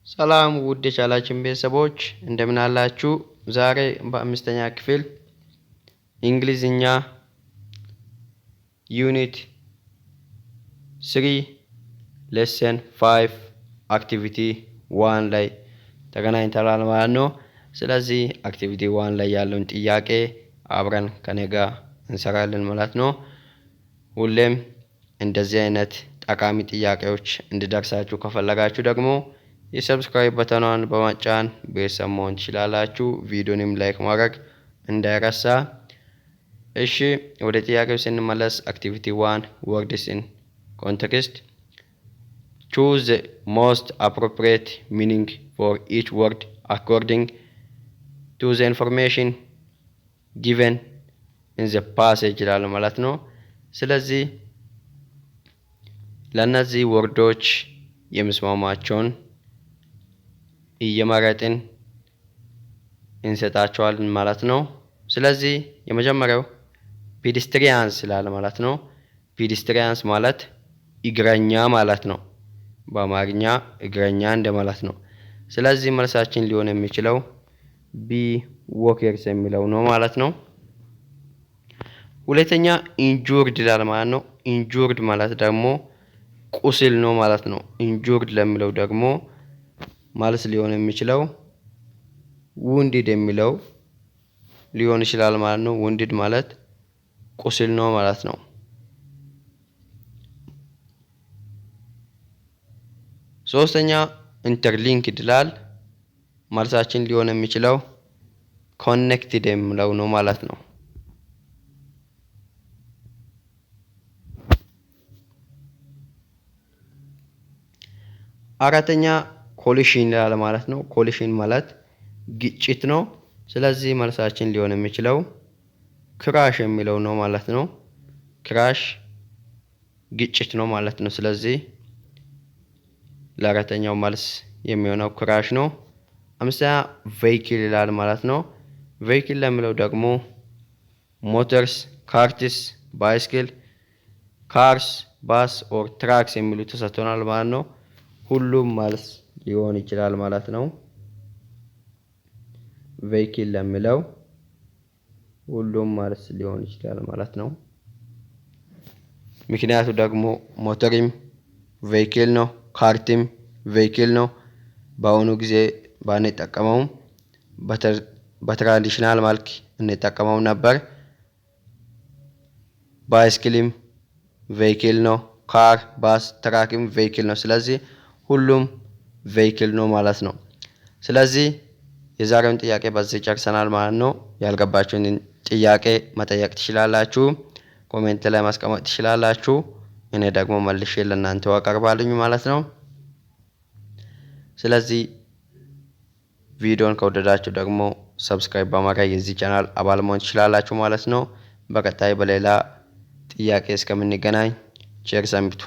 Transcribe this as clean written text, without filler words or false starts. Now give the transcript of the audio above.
ሰላም ውድ የቻናላችን ቤተሰቦች፣ እንደምን አላችሁ? ዛሬ በአምስተኛ ክፍል እንግሊዝኛ unit 3 lesson 5 activity 1 ላይ ተገናኝተናል ማለት ነው። ስለዚህ activity 1 ላይ ያለውን ጥያቄ አብረን ከኔ ጋር እንሰራለን ማለት ነው። ሁሌም እንደዚህ አይነት ጠቃሚ ጥያቄዎች እንዲደርሳችሁ ከፈለጋችሁ ደግሞ የ subscribe button ኗን በመጫን ቤተሰብ መሆን ትችላላችሁ። ቪዲዮንም like ማድረግ እንዳይረሳ። እሺ፣ ወደ ጥያቄው ስንመለስ activity 1, words in context: choose the most appropriate meaning for each word according to the information given in the passage ይላል ማለት ነው። ስለዚህ ለእነዚህ word ኦች የሚስማማቸውን እየመረጥን እንሰጣቸዋለን ማለት ነው። ስለዚህ የመጀመሪያው pedestrians ይላል ማለት ነው። Pedestrians ማለት እግረኛ ማለት ነው። በአማርኛ እግረኛ እንደማለት ነው። ስለዚህ መልሳችን ሊሆን የሚችለው B, walkers የሚለው ነው ማለት ነው። ሁለተኛ injured ይላል ማለት ነው። Injured ማለት ደግሞ ቁስል ነው ማለት ነው። Injured ለሚለው ደግሞ መልስ ሊሆን የሚችለው wounded የሚለው ሊሆን ይችላል ማለት ነው። Wounded ማለት ቁስል ነው ማለት ነው። ሶስተኛ interlinked ይላል። መልሳችን ሊሆን የሚችለው connected የሚለው ነው ማለት ነው። አራተኛ collision ይላል ማለት ነው። Collision ማለት ግጭት ነው። ስለዚህ መልሳችን ሊሆን የሚችለው crash የሚለው ነው ማለት ነው። Crash ግጭት ነው ማለት ነው። ስለዚህ ለአራተኛው መልስ የሚሆነው crash ነው። አምስተኛ vehicle ይላል ማለት ነው። Vehicle ለሚለው ደግሞ motors፣ carts፣ bicycle፣ cars፣ bus or trucks የሚሉ ተሰጥቶናል ማለት ነው። ሁሉም መልስ ሊሆን ይችላል ማለት ነው። Vehicle ለሚለው ሁሉም መልስ ሊሆን ይችላል ማለት ነው። ምክንያቱ ደግሞ ሞተርም vehicle ነው፣ cart ም vehicle ነው። በአሁኑ ጊዜ ባንጠቀመውም በ traditional መልክ እንጠቀመው ነበር። Bicycle ም vehicle ነው። Car፣ bus፣ truck ም vehicle ነው። ስለዚህ ሁሉም vehicle ነው ማለት ነው። ስለዚህ የዛሬውን ጥያቄ በዚህ ጨርሰናል ማለት ነው። ያልገባችሁን ጥያቄ መጠየቅ ትችላላችሁ፣ comment ላይ ማስቀመጥ ትችላላችሁ። እኔ ደግሞ መልሼ ለእናንተው አቀርባለሁ ማለት ነው። ስለዚህ ቪዲዮን ከወደዳችሁ ደግሞ subscribe በማድረግ የዚህ ቻናል አባል መሆን ትችላላችሁ ማለት ነው። በቀጣይ በሌላ ጥያቄ እስከምንገናኝ ቸር ሰንብቱ።